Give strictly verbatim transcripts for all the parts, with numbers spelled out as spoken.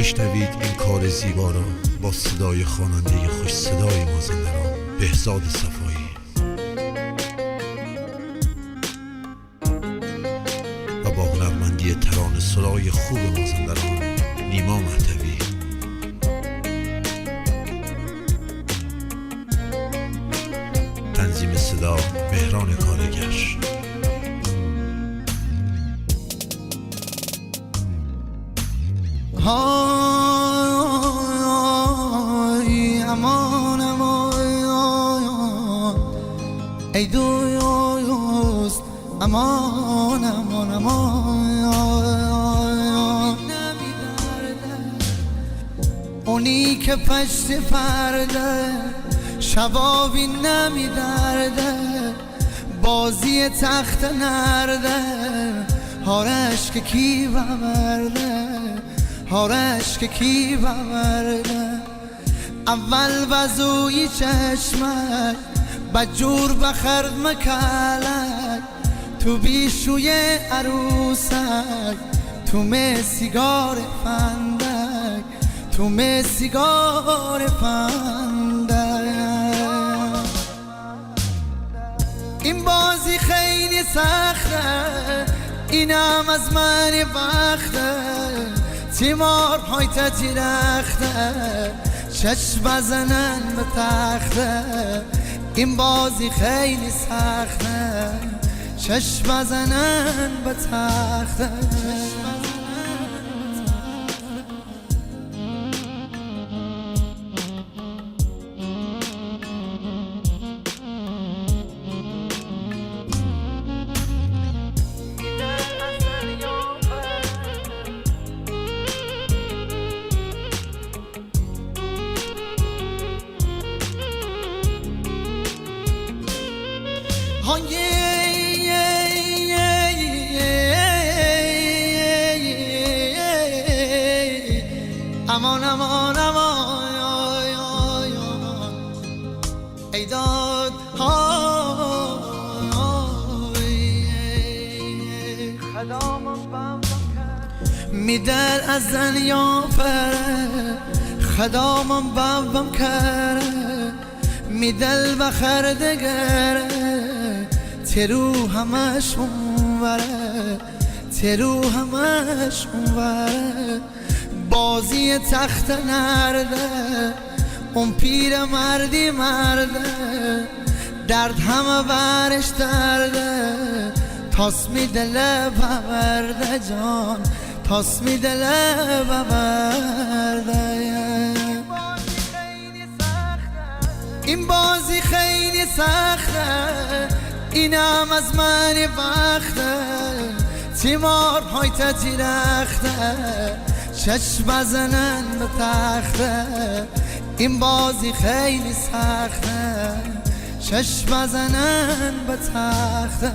بشنوید این کار زیبا را با صدای خوانندهٔ خوش صدای مازندران، بهزاد صفایی. و با هنرمندی ترانه سرای خوب مازندران، نیما مهدوی. تنظیم صدا، مهران کارگر. های، امان، امان، ای دوست، امان، امان، امان. اونی که پشت پرده شبابی نمی‌درده، بازی تخت نرده، هارش که کی ببرده، هارش که کی ببرده. اول بزوی چشمک، بجور بخرد مکلک، تو بیشوی عروسک، تو می سیگار فندک، تو می سیگار فندک. این بازی خیلی سخته، اینم از من وخته، تیمار پایت جیرخته، چشم بزنن به تخته. این بازی خیلی سخته، چشم بزنن به تخته. امان، امان، امان، ای داد، های. می دل از دنیا پره، خدا من بابم کره. می دل بخر دگره، ترو همش اونوره، ترو همش اونوره. بازی تخت نرده، اون پیر مردی مرده، درد همه برش درده، تاس می دل ببرده جان، تاس می دل ببرده. این بازی خیلی سخته، اینم از من وخته، تیمار پایت جیرخته، چشم بزنن به تخته. این بازی خیلی سخته، چشم بزنن به تخته.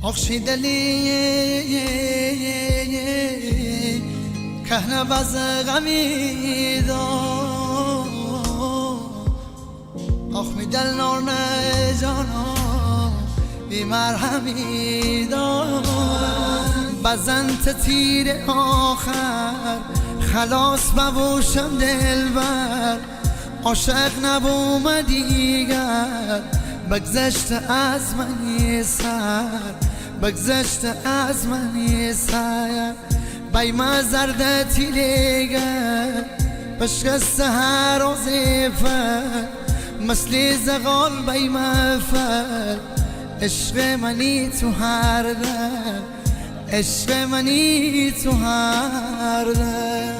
آخ شی دلی کهنه بز غمی دار، آخ می دل نارنه جانا بی مرهمی دار. بزن ته تیر آخر، خلاص ببوشم دلبر، عاشق نبوم دیگر، بگذشته از من یه سر، بگذشته از من یه سر. بیم زرد تیلیگه، بشکسته هر آزیفه، مثل زغال بیم فر. عشق منی تو هر دل، عشق منی تو هر دل.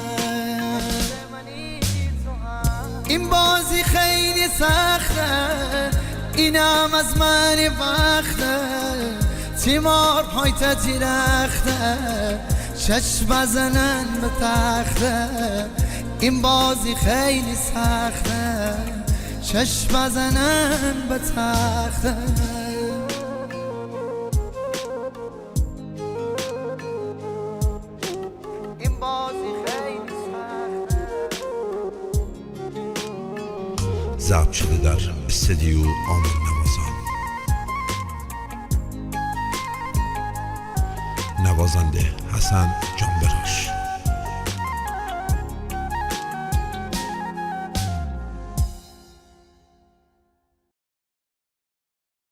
این بازی خیلی سخته، اینم از من وخته. تیمار پایت جیرخته، چشم بزنن به تخته. این بازی خیلی سخته، چشم بزنن به تخته. این بازی خیلی سخته. Zab chidadar Studio Aman Nawazan. Nawazande Hasan Canberaş.